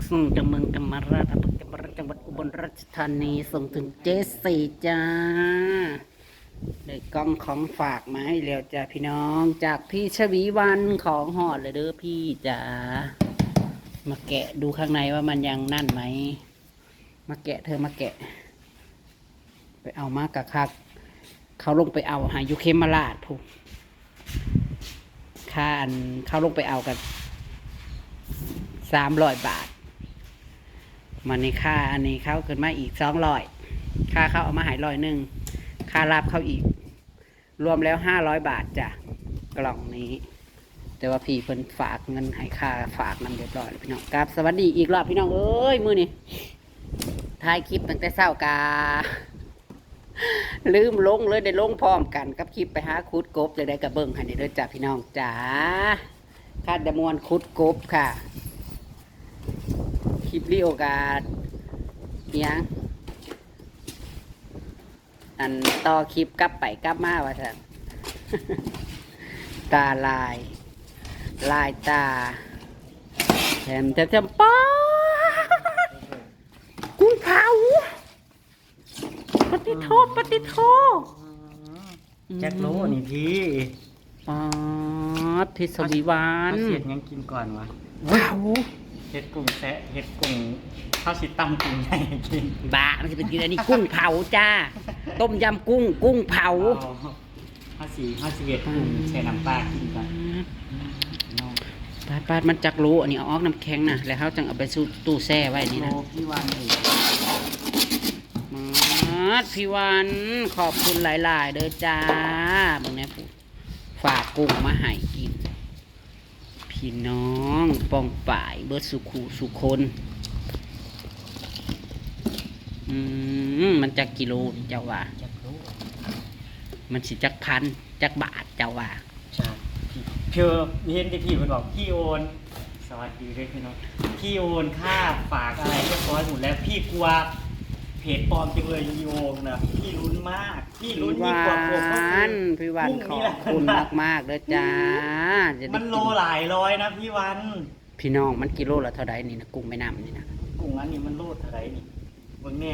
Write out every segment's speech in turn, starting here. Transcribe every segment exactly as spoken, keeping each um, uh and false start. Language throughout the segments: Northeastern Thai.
ส่งจากเมืองกำมะลาด อำเภอกำมะลาด จังหวัดอุบลราชธานี ส่งถึงเจ๊สีจ้า ได้กล่องของฝากมาให้แล้วจ้าพี่น้อง จากพี่ชวีวัน ของฮอดเลยเด้อพี่จ๋า มาแกะดูข้างในว่ามันยังนั่นไหม มาแกะ เธอมาแกะ ไปเอามากะคัก เขาลงไปเอาหาอยู่เขมราฐพู้น ค่าอันเขาลงไปเอากัน สามร้อยบาท มาในค่าอันนี้เขาขึ้นมาอีก สองร้อย ค่าเขาเอามาใหายร้อยหนึ่ง ค่ารับเขาอีก รวมแล้ว ห้าร้อยบาทจ้ะ กล่องนี้ แต่ว่าพี่เพิ่นฝากเงินให้ค่าฝากนำเรียบร้อยแล้วพี่น้อง ครับ สวัสดีอีกรอบพี่น้องเอ้ย มื้อนี้ ถ่ายคลิปตั้งแต่เช้ากะ ลืมลงเลย ได้ลงพร้อมกันกับคลิปไปหาขุดกบ จั่งใดกะเบิ่งให้เด้อจ้ะพี่น้องจ๋า คาดดะมวนขุดกบค่ะ คลิปรีโอกาส อิหยัง อันต่อคลิปกลับไปกลับมาว่าซั่น ตาลาย ลายตา แถม แถม แถม ป๊าด กุ้งเผา ปะติโท ปะติโท อืม จักโลนี่พี่ ป๊าด พี่ชวีวัน เขาสิเฮ็ดหยังกินก่อนวะ เผา เฮ็ดกุ้งแซะ เฮ็ดกุ้ง เขาสิตำกุ้งใหญ่กิน บ้า มันสิเป็นกินอันนี้ กุ้งเผาจ้า ต้มยำกุ้ง กุ้งเผา เอา เขาสิ เขาสิเฮ็ดกุ้งใส่น้ำปลากินก่อน ป๊าด ป๊าด มันจักโล อันนี้เอาออกน้ำแข็งนะ แล้วเขาจั่งเอาไปสู่ตู้แช่ไว้นี่นะ โลพี่วันนี่ มาด พี่วัน ขอบคุณหลายๆ เด้อจ้า เบิ่งแหน่ผู้ฝากกุ้งมาให้กิน พี่น้องป้องปายเบิดสุขุสุคน อืม มันจักกิโลนี่เจ้าว่า จักโล มันสิจักพัน จักบาทเจ้าว่า ใช่ พี่ พี่เห็นที่พี่มันบอกพี่โอน สวัสดีด้วยพี่น้อง พี่โอนค่าฝากอะไรเรียบร้อยหมดแล้ว พี่กลัวเพจปลอมจะเลยอีโอนนะ พี่ลุ้นมาก พี่ลุ้นยิ่งกว่าผมก็คือ พี่วัน พี่วัน กุ้งนี่แหละ ขอบคุณมากๆ เด้อจ้า จะได้กิน มันโลหลายร้อยนะพี่วัน พี่น้อง มันกิโลละเท่าใดนี่นะ กุ้งแม่น้ำนี่นะ กุ้งอันนี้มันโลเท่าใดนี่ เบิ่งแน่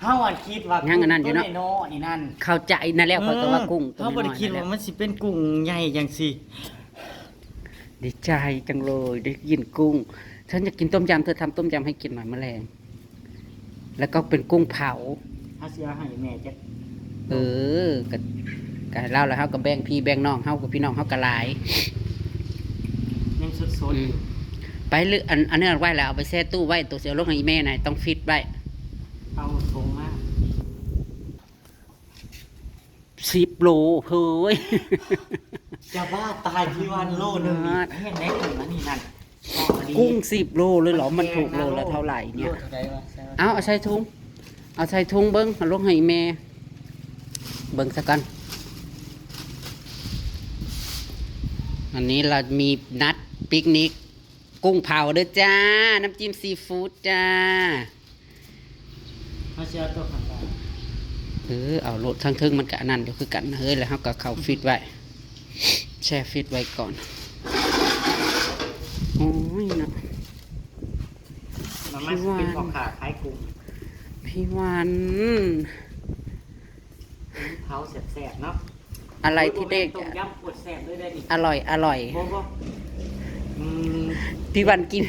เฮาอะคิดว่า ยังอันนั้นอยู่เนาะ กุ้งตัวน้อยๆนั่น เข้าใจนั่นแล้ว ข้อยก็ว่ากุ้งตัวน้อยๆ เฮาบ่ได้คิดว่ามันสิเป็นกุ้งใหญ่จั่งซี้ ดีใจจังเลยได้กินกุ้ง ฉันอยากกินต้มยำ เธอทำต้มยำให้กินหน่อยมื้อแลง แล้วก็เป็นกุ้งเผา เฮาสิเอาให้แม่จัก เออ ก็ ก็ให้ลาวแล้วเฮาก็แบ่งพี่แบ่งน้อง เฮากับพี่น้องเฮาก็หลาย ยังสดๆ อืม อยู่ ไป หรืออัน อันนี้เอาไว้แล้ว เอาไปแช่ตู้ไว้ ตัวสิเอาลงให้อีแม่นะ ต้องฟรีซไว้ เอาถุงมา สิบโล เฮ้ย จะบ้าตาย พี่วัน โลหนึ่งนี่ อ่า เห็นได้ถึงแล้วนี่นั่น พอดี กุ้งสิบโลเลยเหรอ มันถูกโลละเท่าไหร่เนี่ย โลเท่าไหร่วะ เอา เอาใส่ถุง เอาใส่ถุงเบิ่ง เอาลงให้แม่ เบิ่งซะก่อน อันนี้เรามีนัดปิกนิก กุ้งเผาเด้อจ้า น้ำจิ้มซีฟู้ดจ้า เฮาสิเอาตัวข้างล่าง เออ เอาโลด ทั้งเทิงมันก็อันนั้นอยู่คือกันนะเฮ้ย แล้วเฮาก็เข้าฟรีซไว้ แช่ฟรีซไว้ก่อน โอ้ยเนาะ มันมาสิเป็นพ่อค้าขายกุ้ง พี่วัน เผาแซ่บๆเนาะ อะไรที่เด็ก โอ้ย บ่แม่นต้มยำโคตรแซ่บเลยได้นี่ อร่อย อร่อย บ่ บ่ อืม พี่วันกิน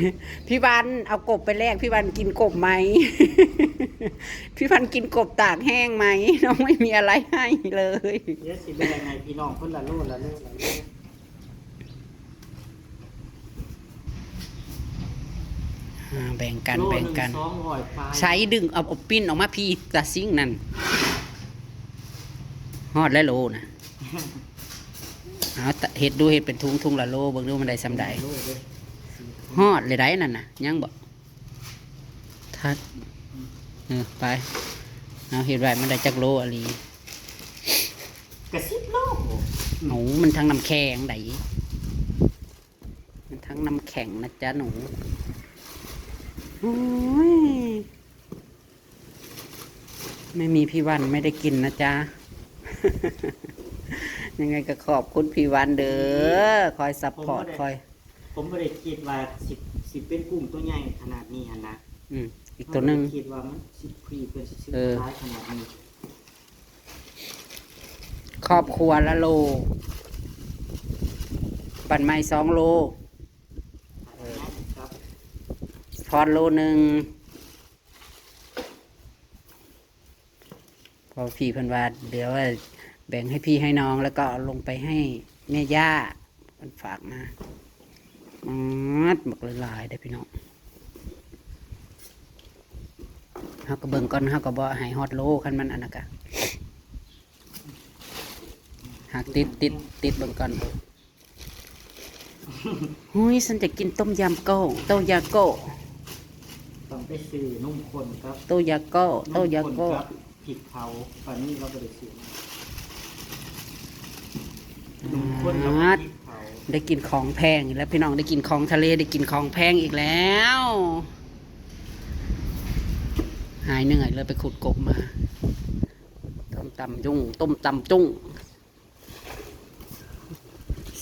พี่วันเอากบไปแลก พี่วันกินกบไหม พี่วันกินกบตากแห้งไหม น้องไม่มีอะไรให้เลย เดี๋ยวสิแบ่งให้พี่น้องคนละโล ละโล ละโล อ่า แบ่งกัน โลหนึ่ง แบ่งกัน สองร้อยปลาย ใช้ดึงเอา เอาปิ้นออกมาพี่ ตาซิ่งนั่น ฮอดแล้วโลนะ เอาตะ เฮ็ดดู เฮ็ดเป็นถุง ถุงละโล เบิ่งดูมันได้ส่ำใด โลเด้อ ฮอดเลยได้นั่นน่ะ ยังบ่ ทัด เออ ไป เอาเฮ็ดไว้ มันได้จักโลอะลี กะสิบโล หนูมันทั้งน้ำแข็งได มันทั้งน้ำแข็งนะจ๊ะหนู โอ้ย ไม่มีพี่วันไม่ได้กินนะจ๊ะ ยังไงก็ขอบคุณพี่วันเด้อ คอยซัพพอร์ต ผมบ่ได้ คอย ผมบ่ได้คิดว่าสิ สิเป็นกุ้งตัวใหญ่ขนาดนี้หั่นนะ อืม อีกตัวหนึ่ง เฮาก็คิดว่ามันสิ พี่เพิ่นสิซื้อ เออ หลายขนาดนี้ ครอบครัวละโล บั้นใหม่สองโล ครับ ทอดโลหนึ่ง พอพี่เพิ่นว่า เดี๋ยวแบ่งให้พี่ให้น้อง แล้วก็เอาลงไปให้แม่ย่า เพิ่นฝากมา อืม บักหลายๆเด้อพี่น้อง เฮาก็เบิ่งก่อน เฮาก็บ่ให้ฮอดโล คันมันอันนั้นกะ หากติด ติด ติดเบิ่งก่อน หุย ฉันจะกินต้มยำโก้ โต้ยาโก้ ต้องไปซื้อนมข้นครับ โต้ยาโก้ โต้ยาโก้ นมข้นครับ พริกเผา ตอนนี้เราบ่ได้ซื้อมา นมข้นแล้วก็พริกเผา ได้กินของแพงอีกแล้วพี่น้อง ได้กินของทะเล ได้กินของแพงอีกแล้ว หายเหนื่อยเลยไปขุดกบมา ต้มตำจุ้ง ต้มตำจุ้ง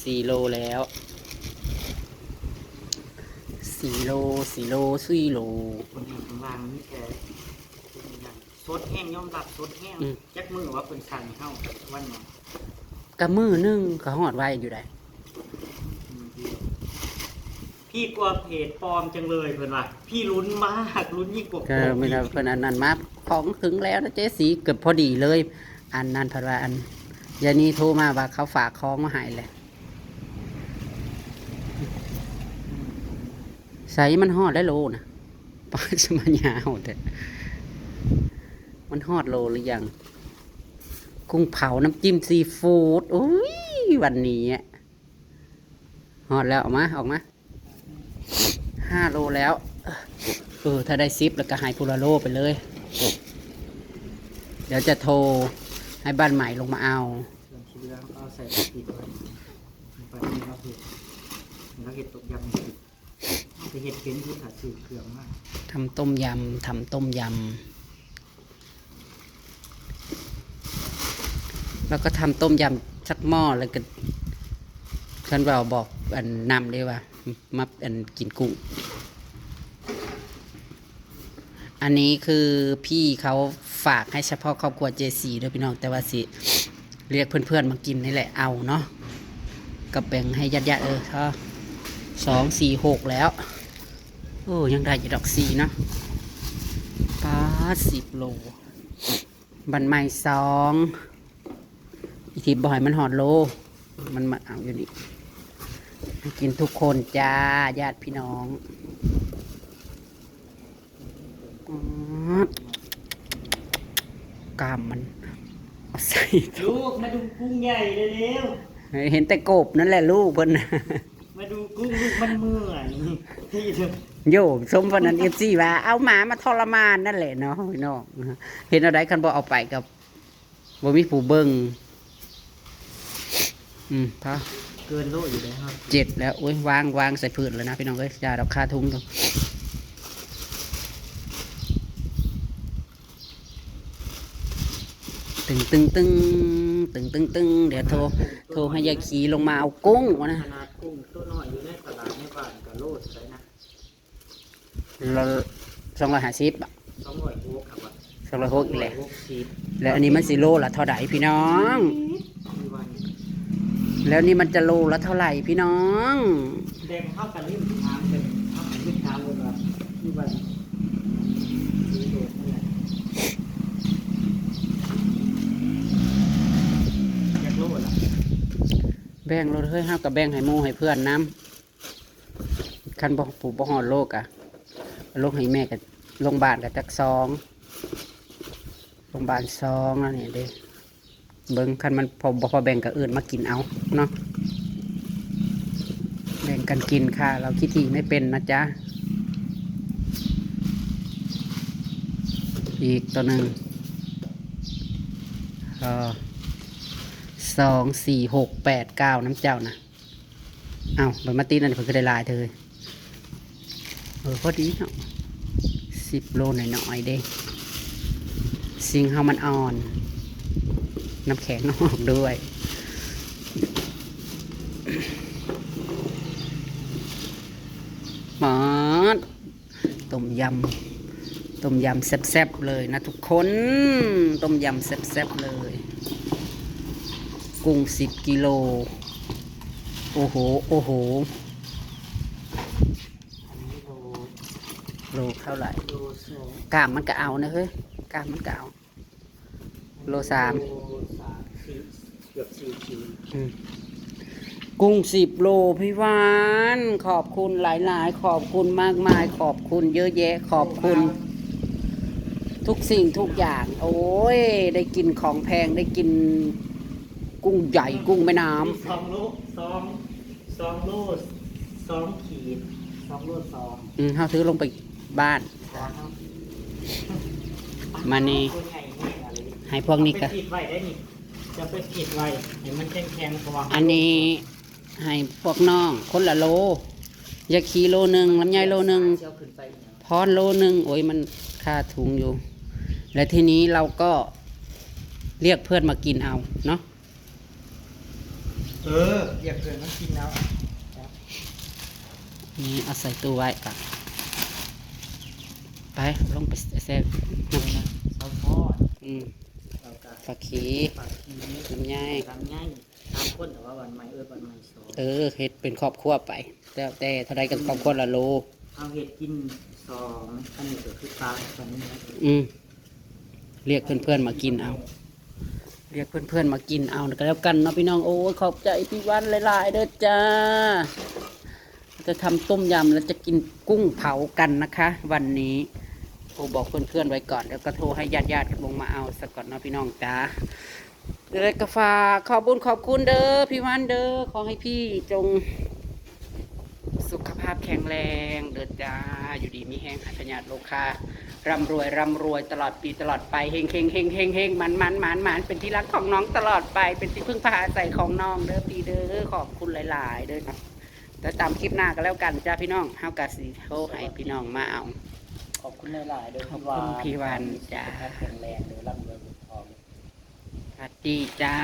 สี่โลแล้ว สี่โล สี่โล สี่โล คนทางข้างล่างนี่แก สดแห้ง ยอมรับสดแห้ง อืม จักมื้อว่าเพิ่นสั่งเฮาวันหยัง กะมื้อหนึ่งก็ฮอดไวอยู่ได้ พี่กลัวเพจปลอมจังเลยเพิ่นว่า พี่ลุ้นมาก ลุ้นยิ่งกว่า ก็ ปลอม ไม่ได้ อีก เพิ่นอันนั้นมา ของถึงแล้วนะเจ๊สี เกือบพอดีเลย อันนั้นเพิ่นว่าอัน ยายนี่โทรมาว่าเขาฝากของมาให้แหละ ใส่มันฮอดได้โลนะ ปาดสมายาวแต่ มันฮอดโลหรือยัง กุ้งเผาน้ำจิ้มซีฟู้ด อุ้ย วันนี้อะ ฮอดแล้ว ออกมา ออกมา ห้าโลแล้ว เออ ถ้าได้สิบแล้วก็ให้ผู้ละโลไปเลย เดี๋ยวจะโทรให้บ้านใหม่ลงมาเอา ส่วนที่เหลือก็เอาใส่กระติกไว้ ไปนี่เราเห็ด เราเห็ดต้มยำให้กิน เราไปเห็ดเป็นที่ขาซื้อเครื่องมา ทำต้มยำ ทำต้มยำ แล้วก็ทำต้มยำสักหม้อ แล้วก็ ฉันว่าบอกอันนำด้วยว่า มาอันกินกุ้ง อันนี้คือพี่เขาฝากให้เฉพาะครอบครัวเจซีด้วยพี่น้อง แต่ว่าสิเรียกเพื่อนๆมากินนี่แหละ เอาเนาะ ก็แบ่งให้ญาติๆ เออ เท่า สอง สี่ หก แล้ว โอ้ ยังได้อยู่ดอกสี่เนาะ ปาด สิบโล บั้นใหม่สอง อีทิพย์บ่ให้มันฮอดโล มันมาเอาอยู่นี่ กินทุกคนจ้า ญาติพี่น้อง อืม กล้ามมัน เอาใส่ ลูกมาดูกุ้งใหญ่เร็ว เห็นแต่กบนั่นแหละลูกเพิ่น ๆ มาดูกุ้งลูกมันเมื่อย โยมสมพนัน เอฟซี ว่า เอาหมามาทรมานนั่นแหละเนาะพี่น้อง เห็นเอาได้คันบ่เอาไปกับ บ่มีผู้เบิ่ง อืมพอ เกินโลอยู่แล้วครับ เจ็ดแล้ว โอ้ย วาง วางใส่พื้นแล้วนะพี่น้องเอ้ย อย่าดอกคาถุงดอก ตึงตึงตึง ตึงตึงตึง เดี๋ยวโทร โทรให้ยายขีลงมาเอากุ้งวะนะ ขนาดกุ้งตัวน้อยอยู่ในตลาดในบ้านก็โลเท่าไหร่นะ ละ สองร้อยห้าสิบ อะ สองร้อยหกครับว่า สองร้อยหกอีกแหละ หกสิบ แล้วอันนี้มันสิโลละเท่าไหร่พี่น้อง ที่วัน แล้วนี่มันจะโลละเท่าไหร่พี่น้อง แบ่งเท่ากันริมทางเป็นเท่ากันริมทางเลยว่าที่วันซื้อโลเท่าไหร่อยากโลละ แบ่งโลดเฮ้ย เฮาก็แบ่งให้หมู่ให้เพื่อนนำ คันบ่ ผู้บ่ฮอดโลกอะ ลงให้แม่ก็ ลงบ้านก็จักสอง ลงบ้านสองแล้วนี่เด้ เบิ่งคันมันพอ บ่พอแบ่งก็เอิ้นมากินเอาเนาะ แบ่งกันกินค่ะ เราขี้ถี่ไม่เป็นนะจ๊ะ อีกตัวหนึ่ง เอ่อ สอง สี่ หก แปด เก้า น้ำเจ้านะ เอ้า ใบมาตินั่นเพิ่นคือได้หลายเถอะเฮ้ย เออ พอดีเนาะ สิบโลหน่อยๆเด้ ซิงค์เฮามันอ่อน น้ำแข็งออกด้วย เ มาดต้มยำ ต้มยำแซ่บๆเลยนะทุกคน ต้มยำแซ่บๆเลย กุ้งสิบกิโล โอ้โห โอ้โห อันนี้โล โลเท่าไหร่ โลสอง กล้ามมันก็เอานะเฮ้ย กล้ามมันก็เอา โลสาม โลสามสี่ เกือบสี่ขีด อืม กุ้งสิบโลพี่วาน ขอบคุณหลายๆ ขอบคุณมากมาย ขอบคุณเยอะแยะ ขอบคุณ ทุกสิ่งทุกอย่าง โอ้ย ได้กินของแพง ได้กิน กุ้งใหญ่ กุ้งแม่น้ำ สองโลสองสองโลสองขีดสองโลสอง อืมเขาซื้อลงไปบ้าน สอง มานี่ ตัวใหญ่เนี่ยอะไร ให้พวกนี้ก็ ไปปิดไว้ได้นี่ จะไปปิดไว้ให้มันแข็งๆเพราะว่า อันนี้ให้พวกน้องคนละโล ยาขีโลหนึ่ง ลำไยโลหนึ่ง เที่ยวขึ้นไปเนี่ย พอนโลหนึ่ง โอ้ย มันค่าถุงอยู่ และทีนี้เราก็เรียกเพื่อนมากินเอาเนาะ เออเรียกเพื่อนมากินแล้ว นี่เอาใส่ตู้ไว้ก่อน ไป ลงไปแซ่บ เอานะเอาทอด อืม เอากะ ผักขี ผักชี ลำไย ลำไยสามคนแต่ว่าวันใหม่เออวันใหม่สอง เออเฮ็ดเป็นครอบครัวไป แล้วแต่เท่าใดกันครอบครัวละโล เอาเห็ดกินสองอันนี้ก็คือปลาตอนนี้นะ อืม เรียกเพื่อนๆมากินเอา เรียกเพื่อนๆมากินเอาก็แล้วกันเนาะพี่น้อง โอ้ย ขอบใจพี่วันหลายๆเด้อจ้า จะทำต้มยำแล้วจะกินกุ้งเผากันนะคะ วันนี้ โทรบอกเพื่อนๆไว้ก่อน แล้วก็โทรให้ญาติๆลงมาเอาซะก่อนเนาะพี่น้องจ้า เดี๋ยวก็ฝากขอบบุญขอบคุณเด้อพี่วันเด้อ ขอให้พี่จงสุขภาพแข็งแรงเด้อจ้า อยู่ดีมีแฮง หายพยาธิโรคา ร่ำรวยร่ำรวยตลอดปีตลอดไป เฮงเฮงเฮงเฮงเฮงเฮงมันมันมันมันเป็นที่รักของน้องตลอดไป เป็นที่พึ่งพาอาศัยของน้องเด้อพี่เด้อ ขอบคุณหลายๆเด้อ แล้วตามคลิปหน้าก็แล้วกันจ้าพี่น้อง เฮากะสิโทรให้พี่น้องมาเอา ขอบคุณหลายๆเด้อ ขอบคุณพี่วันจ้า สุขภาพแข็งแรงเด้อร่ำรวยเงินทอง สวัสดีจ้า